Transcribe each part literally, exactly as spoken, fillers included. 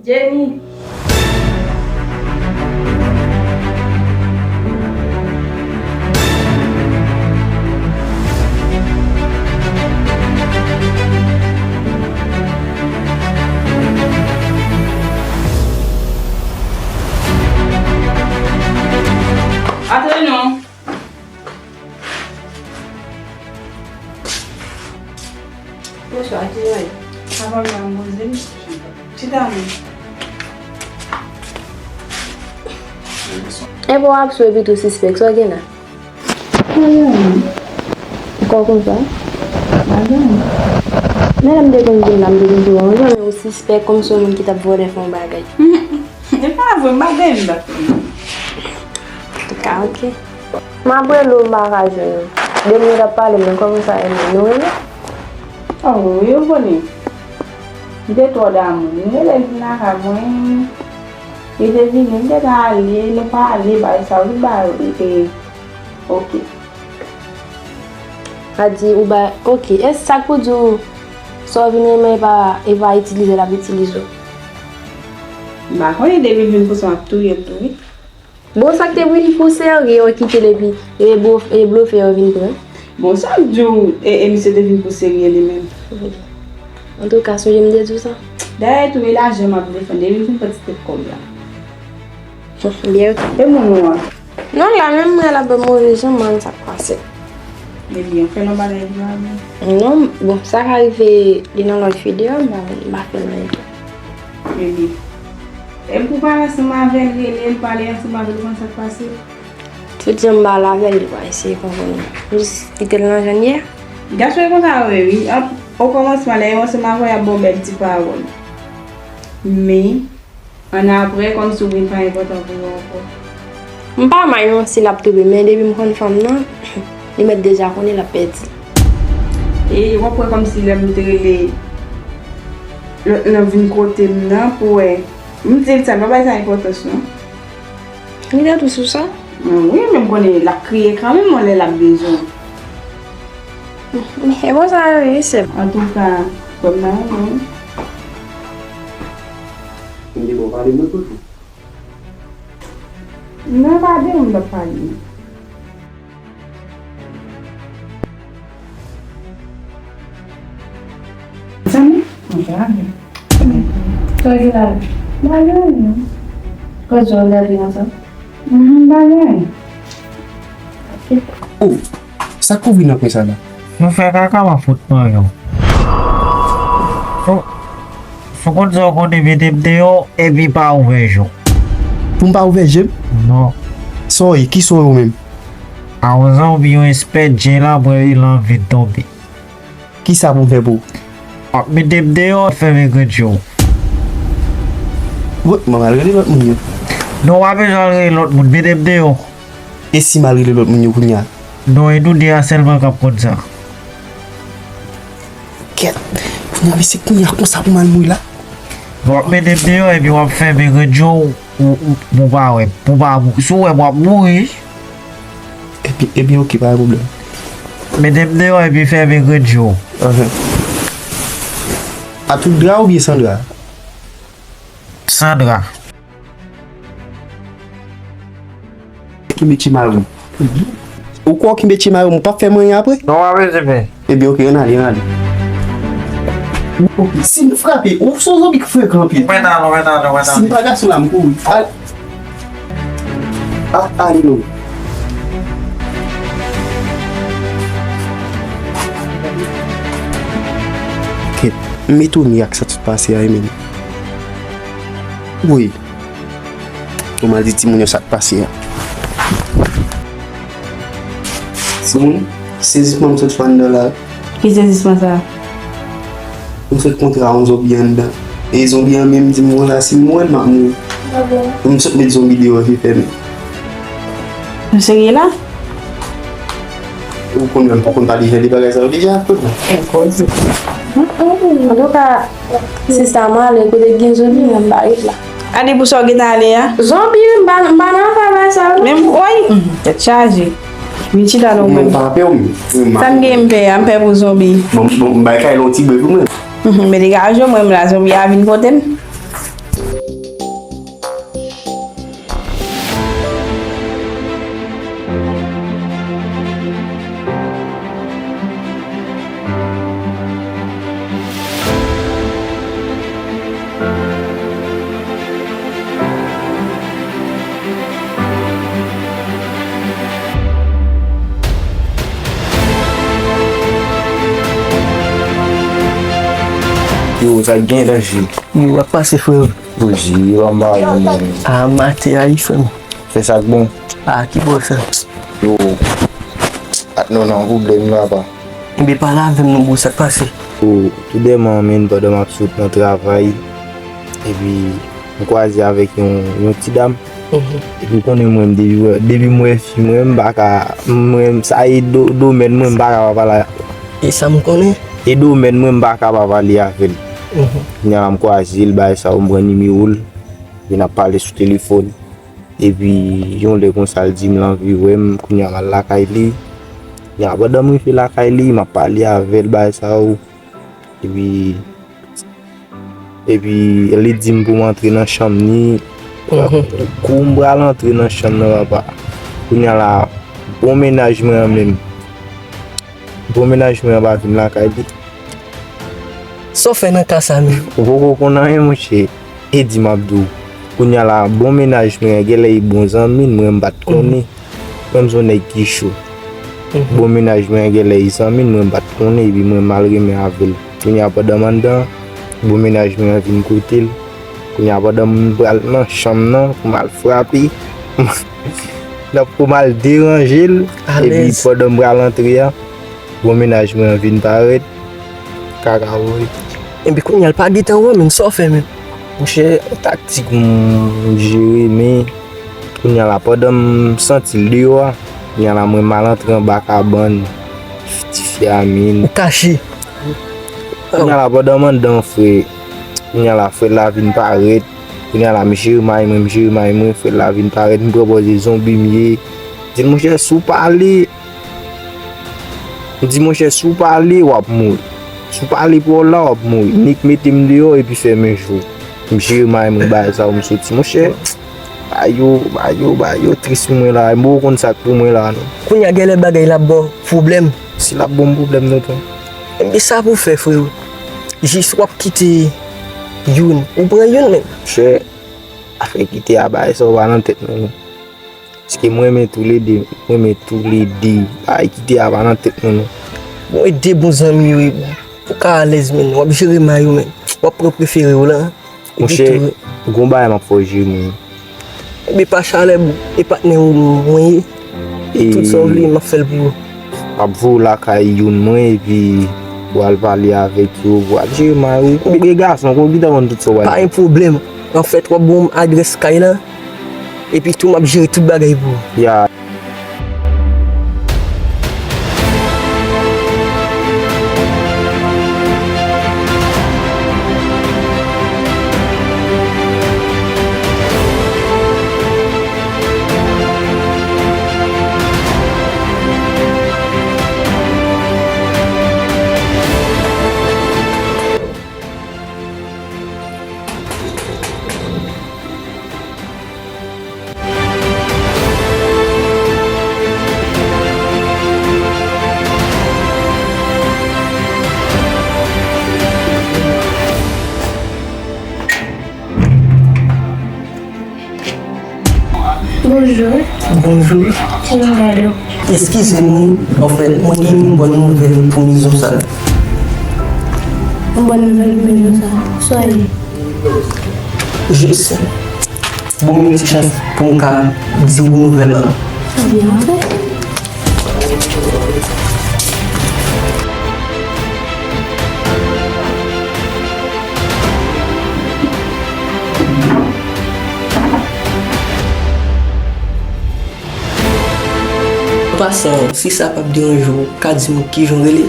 Jenny. Antre non. Bonswa, kijan w ye? Sa va byen, m poze m. Chita non. Enben w ap sou epi tou sispèk, sa w gen la? Anyen non. Kò konsa? Anyen. Men lè m te konn vin la, m te konn di w, yon zanmi w sispèk kòmsi yon moun ki t ap vòlè fè yon bagay. E pa vre, m pa gen bagay m pa fè. Antouka, oke. M ap rele w, m pa ka jwenn ou. Depi nou t ap pale, m nan kòmanse renmen nou, renmen. Oh, yo konnen. M te twò damou. M rele l vin lakay mwen. Li te vini, m te ka ale, nou pale, bagay sa yo, tout bagay yo te oke. A di ou ba, oke. E sa k pou di w, sa w vin renmen, e pa, e pa itilize l ap itilize w? M pa konnen, depi l vin pouse m ap touye l tou wi. Bon, sa k te vin pou serye, w kite l epi e blo-, e blofè yo vin pran. Bon, sa k di w, e, e misye te vin pou serye li menm. Antouka, sonje m te di w sa. Dayè tou, e lajan m ap defann, depi m fin pran ti tèt kòb la. Byen, oke. E moun ou an? Non, la menm mwen la ban move jan, man, sa k pase. Ebyen, fè non bagay li pa byen. Non, bon, sa ka rive li nan lòt fi deyò, m pa, m pa fè l anyen. Ebyen. E pou pale ansanm avè l, rele l, pale ansanm avè l, konn sa k pase. Tout jan m pale avè l, li pa eseye konprann mwen. M jis kite l nan jan l ye. Gason yo konsa yo ye wi. An, okòmansman, lè yo ansanm avè w, y ap ba w bèl ti pawòl. Men, Annapre, kòmsi w vin pa enpòtan pou yo ankò. M pa mal non si l ap twonpe, men depi m konn fanm nan, li mèt deja konnen l ap pèdi. E w ap wè kòmsi lè m te rele lòt lan vin kote m nan pou wè. M di l sa, m pa bay sa enpòtans non. Li te tou sou sa? Wi, men m konnen l ap kriye kanmenm, yon lè l ap bezwen w. E bon sa yo ye, sè m. Antouka, kòm nan renmen w. M te bon pale mwen kote. Non, pa de ou m t ap pale. Zanmi? Mwen pa ale. Sa w gen la? M pa gen anyen. Kote w ap gade konsa? Mhm, m pa gen anyen. Oh, sa k kouvri nan kwen sa la? Nou fè kaka pa fot manyen w. Fò, fò konn sa w konnen mete m deyò epi pa ouvè je w. Pou m pa ouvè je m? Non. Sa w ye? Kisa w ye ou menm? A yon zanmi yon espè djè la mwen li anvi tonbe. Kisa pou m fè pou ou? W ap mete m deyò, fèmen grenn je w. Woy, mwen al rele lòt moun yo. Non, w pa bezwen al rele lòt moun, mete m deyò. E si m al rele lòt moun yo kounye a? Non, e nou de a sèlman k ap konn sa. Kèt, kounye a, mesye, kounye a konsa pou m al mouri la? W ap mete m deyò epi w ap fèmen grenn je w. Ou, ou, ou pa wè, ou pa, si w wè m w ap mouri. Epi, epi oke, pa gen pwoblèm. Mete m deyò epi fèmen grenn je w. Ahan. A tout dra oubyen san dra? San dra. Ki metye mari w? Ou kwè w ki metye mari w, m p ap fè m anyen apre? Non, w ap rete fè. Ebyen, oke, ann ale, ann ale. Oke, si m frape, ou se yon zonbi ki frekan anpil. Mwen ta non, mwen ta non, mwen ta non. Si m pa gason la, m kouri. Al-, a, ale non. Kèt, m etone ak sa k sot pase a, Emily. Woy. Ou mal di timoun yo sa k pase a. Timoun, sezisman m sot fè anndan la. Ki sezisman sa? M sot kontre a yon zonbi anndan. E zonbi an menm di m konsa, si m wè l, m ap mouri. M sot met zonbi deyò, je fèmen. Ou serye la? Ou konn menm, ou konn pale jan de bagay sa yo deja, tout bon. Antouka, sista, mwen ale kote k gen zonbi, mwen m pa ret la. Ale pou sa w gentan ale a? Zonbi, m pa, m pa nan afè bagay sa yo. Menm, woy, mm, tèt chaje. Vin chita non mwen. Mwen pa pè w, mwen. Sa m gen m pè a, m pè pou zonbi. Bon, bon, m bay kay la yon ti brèk pou mwen. Mhm, men degaje w, mwen m la, zonbi a vin kote m. Sa k gen, Danji? Yo, w ap pase, frè. Bouji, yo, anba, yo, menm. A, maten, a, frè m. Fè sa k bon. A, ki bò sa? Yo. A, non, non, pwoblèm la, pa. Enben, pale avè m, non, bro, sa k pase? Yo, toudèman, menm, pandan m ap sot nan travay, epi m kwaze avèk yon, yon ti dam. Mhm. Epi w konnen mwen, depi, depi m wè fi mwen, m pa ka, mwen, sa e do-, domèn mwen, m pa ka pa pale. E sa m konnen. E domèn mwen, m pa ka pa pale avè l. Mhm. Kounye a la, m kwaze l, bagay sa yo, m pran nimewo l, epi n ap pale sou telefòn. Epi, yon lè konsa, l di m l anvi wè m, kounye a m al lakay li. Kounye a, pandan m rive lakay li, m ap pale avè l, bagay sa yo. Epi, epi, li di m pou m antre nan chanm ni. Mhm. Kou m pral antre nan chanm nan, papa. Kounye a la, bon mennaj mwen an menm. Bon mennaj mwen an pa vin lakay li. Sa w fè nan ka sa menm? Ou poko konn anyen, monchè. E di m ap di w. Kounye a la, bon mennaj mwen an, genlè e bon zanmi m, mwen m pa t konnen. Mwen m se yon nèg ki cho. Mhm. Bon mennaj mwen an, genlè e zanmi m, mwen m pa t konnen, epi mwen m al renmen avè l. Kounye a pandan m anndan, bon mennaj mwen an vin kote l. Kounye a pandan m pral nan chanm nan, pou m al frape, nan pou m al deranje l, epi pandan m pral antre a, bon mennaj mwen an vin parèt. Kaka vre. Epi kounye a l pa gentan wè w menm, sa w fè menm? Monchè, yon taktik m jere, men kounye a la, pandan m santi l deyò a, kounye a la, mwen m al antre anba kabann tifi a menm. Ou kache? Kounye a la, pandan m anndan, frè, kounye a la, frè l la vin parèt. Kounye a la, m jere may mwen, m jere may mwen, frè l la vin parèt, m pran pòz e zonbi m ye. Di l, monchè, si w pale, m di, monchè, si w pale, w ap mouri. Si w pale pou w la, w ap mouri. Nik mete m deyò epi fèmen je w. M jere may mwen, bagay sa yo, m soti. Monchè, bagay yo, bagay yo, bagay yo tris pou mwen la. M poko konn sa k pou mwen la, non. Kounye a, genlè bagay la ap ba w pwoblèm. Si l ap ba m pwoblèm, tonton. Ebyen, sa pou w fè, freo. Jis w ap kite youn. Ou pran youn menm. Monchè, afè kite a, bagay sa yo pa nan tèt mwen, non. Paske mwen renmen toulede, mwen renmen toulede. Bagay kite a pa nan tèt mwen, non. Bon, e de bon zanmi yo ye, bon. Ou ka alèz, menn. W ap jere may ou, menn. W ap pran prefere w la. Monchè, gon bagay m ap fè w jere, mwen. Ebyen, pa chalè, bon. E patnè ou mwen ye. Tout sa w vle, m ap fè l pou ou. M ap voye w lakay youn mwen, epi w al pale avèk yo, w al jere may ou. Ou gen gason, ou gentan konn tout sa w al. Pa gen pwoblèm. Anfèt, w ap ban m adrès kay la. Epi tou, m ap jere tout bagay pou ou. Ya. Bonjou. Bonjou. Ki nouvèl ou? Eskize mwen, anfèt, mwen gen yon bòn nouvèl pou mezon sa. Yon bòn nouvèl pou mezon sa? Sa ye? Jis, bon, mwen ti chans pou m ka di w nouvèl la. Ebyen, antre. An pasan, si sa p ap deranje w, ou ka di m kijan w rele?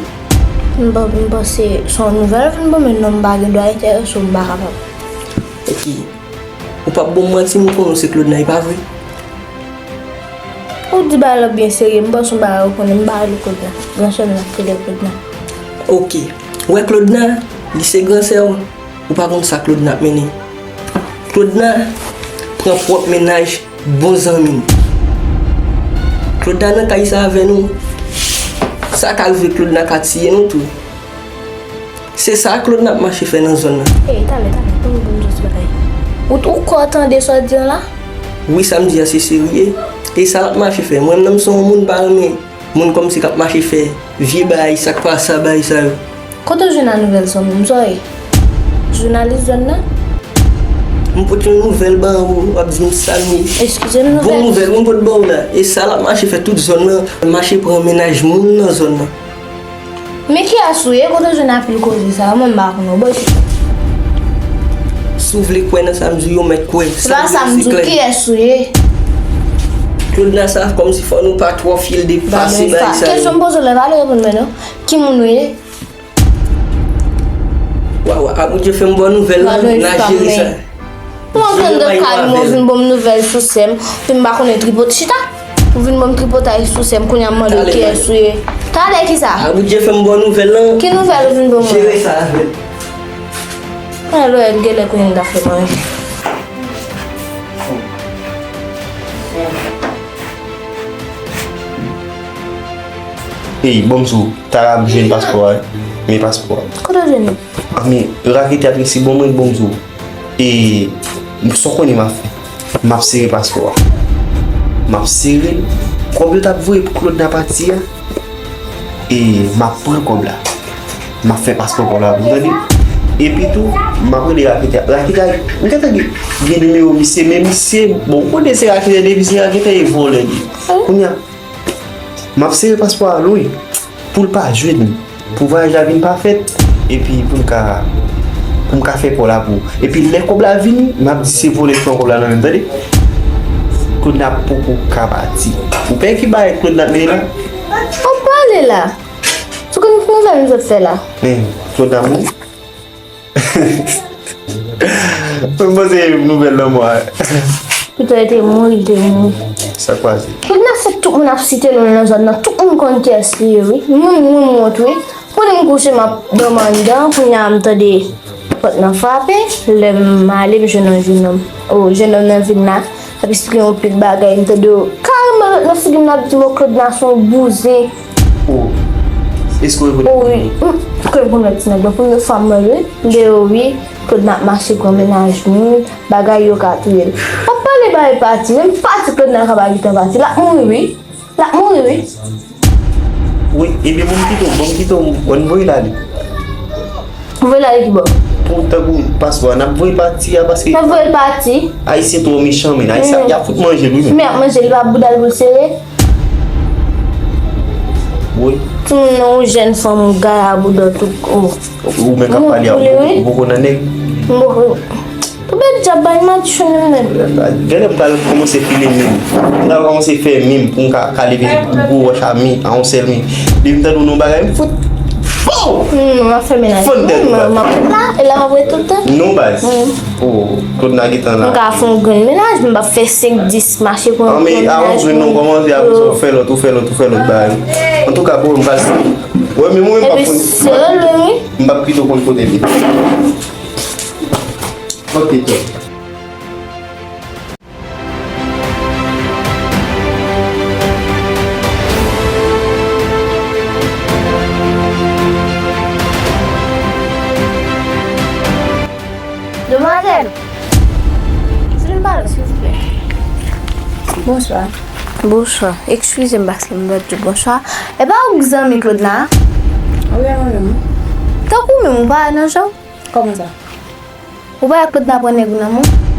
M pa, m panse se yon nouvèl ou vin ban mwen, non, m pa gen dwa enterese w, m pa kapab. Ok. Ou p ap ban m manti, m konnen w se Claude nan, e pa vre? Ou di bagay la byen serye, m panse w bagay ou konnen, m pa rele Claude nan. Gran sè m nan k rele Claude nan. Ok. Ou wè Claude nan, li se gran sè w. Ou pa konn sa Claude nan ap mennen. Claude nan pran pwòp mennaj bon zanmi m. Claude nan nan kay sa avè nou. Sa ka rive Claude nan ka tiye nou tou. Se sa Claude nan ap mache fè nan zòn nan. Ey, talè, talè, tann pou m di w ti bagay. Ou, ou kwè w tande sa w di an la? Wi, sa m di a se serye. E sa l ap mache fè. Mwen menm, m se yon moun m pa renmen moun kòmsi k ap mache fè vye bagay, sa k pa sa, bagay sa yo. Kote w jwenn a nouvèl sa menm, sa w ye? Jounalis zòn nan? M pote yon nouvèl ban ou, w ap di m sa m ye. Eskize m, bon nouvèl. Nouvèl mwen pote ban ou la. E sa l ap mache fè tout zòn nan, mache pran mennaj moun nan zòn nan. Men kiyès ou ye? Kote w jwenn apil koze sa yo? Mwen m pa konn ou. Bon, si w vle kwè nan sa m di w, ou mèt kwè. Se pa sa m di w, kiyès ou ye? Claude Nasa, kòmsi fò nou pa twò fye l depase bagay sa yo. Kesyon m poze w la, pa reponn mwen non. Ki moun ou ye? Waw, waw, Aboudye fè m bon nouvèl lan, n a jere sa. Mwen konn de kay mwen vin ban m nouvèl sou sè m, epi m pa konnen tripot chita. Ou vin ban m tripotay sou sè m, kounye a m mande w kiyès ou ye. Talè kisa? Aboudye fè m bon nouvèl lan. Ki nouvèl ou vin ban mwen? Jere sa avè l. Mwen lè w genlè kounye m ta fè manje. Ey, ban m di w, talè m jwenn paspò a, wi. Men paspò a. Kote w jwenn li? Anben, raketè a t resi ban mwen, ban m di w. E, sa w konnen m ap fè? M ap sere paspò a. M ap sere l. Kòb yo t ap voye pou Claude Nasa pati a. E, m ap pran kòb la. M ap fè paspò kòb la pou tande. Epi tou, m ap rele raketè a. Raketè a, m gentan gen, gen nimewo misye, men misye, bon, ou konnen se raketè, depi se raketè, e vòlè li. Kounye a, m ap sere paspò a lwen pou l pa jwenn li. Pou vwayaj la vin pa fèt, epi pou m ka, pou m ka fè pa w la pou ou. Epi lè kòb la vini, m ap di se vòlè ki pran kòb la nan men m, tande? Claude Nasa poko ka pati. Ou pè ki bagay Claude Nasa ap mennen la? Ou pale la. Sou ki nouvèl m sot fè la? Men, Claude Nasa mouri. Mwen panse nouvèl lanmò a. Pito li te mouri, li te mouri. Sa k pase? Claude Nasa fè tout moun ap site non l nan zòn nan. Tout moun konn kiyès li ye, wi. Moun, moun, moun, wi. Pou li m kouche, m ap dòmi anndan, kounye a m tande pòt nan frape. Lè m ale, m jwenn yon jennonm. O, jennonm nan vin la. L ap esplike yon pil bagay, m tande yo kareman nan figi m, l ap di m, o, Claude Nasa se yon bouzen. O, èske w rekonèt? O, wi. M rekonèt ti nèg la. Premye fwa m wè l, wi. M di yo, wi, Claude Nasa ap mache pran mennaj moun, bagay yo ka touye l. W ap pale bagay pati, menm pati Claude Nasa ka pa gentan pati. L ap mouri, wi. L ap mouri, wi. Wi, ebyen, bon, m kite w, bon, m kite w, bon, m voye l ale. Voye l ale ki bò? Pou tankou paspò a, n ap voye l pati a, paske n ap voye l pati. Ayisyen twò mechan, men. Ayisyen, mm, y ap fout manje l, wi, men. Men y ap manje l, li pa bouda l pou l sere. Wi. Timoun nan, ou jèn fanm, ou gaye a bouda w tout, o. Ou menm k ap pale a, ou poko nan nèg. M poko. Ou bèt djab bay madichon nan men. Genlè m pral kòmanse file men. M pral kòmanse fè men pou m ka, ka leve gwo wòch a men, a yon sèl men. Depi m tande w nan yon bagay, m fout. Pow! Non, m ap fè mennaj. Fon tèt ou. M ap la, e la m ap ret tout tan. Non, baz. O, Claude Nasa gentan la. M ka fè yon grenn mennaj, m ap fè senk, dis mache pou yon grenn mennaj. Anben, a yon grenn non, kòmanse apre sa, ou fè lòt, ou fè lòt, ou fè lòt bagay. Antouka, bro, m pral sere. Wè, men mwen, m p ap konn. Epi sere l, wi. M p ap kite w konn kote l ye. Ok, tò. Demwazèl, si nou pale, silvouplè. Bonswa. Bonswa. Eskize m paske m pa t di w bonswa. E pa ou k zanmi Claude la? Wi, mwen menm. Tankou menm, ou pa wè nan jan? Kòman sa? Ou pa wè Claude la pran nèg ou nan men w?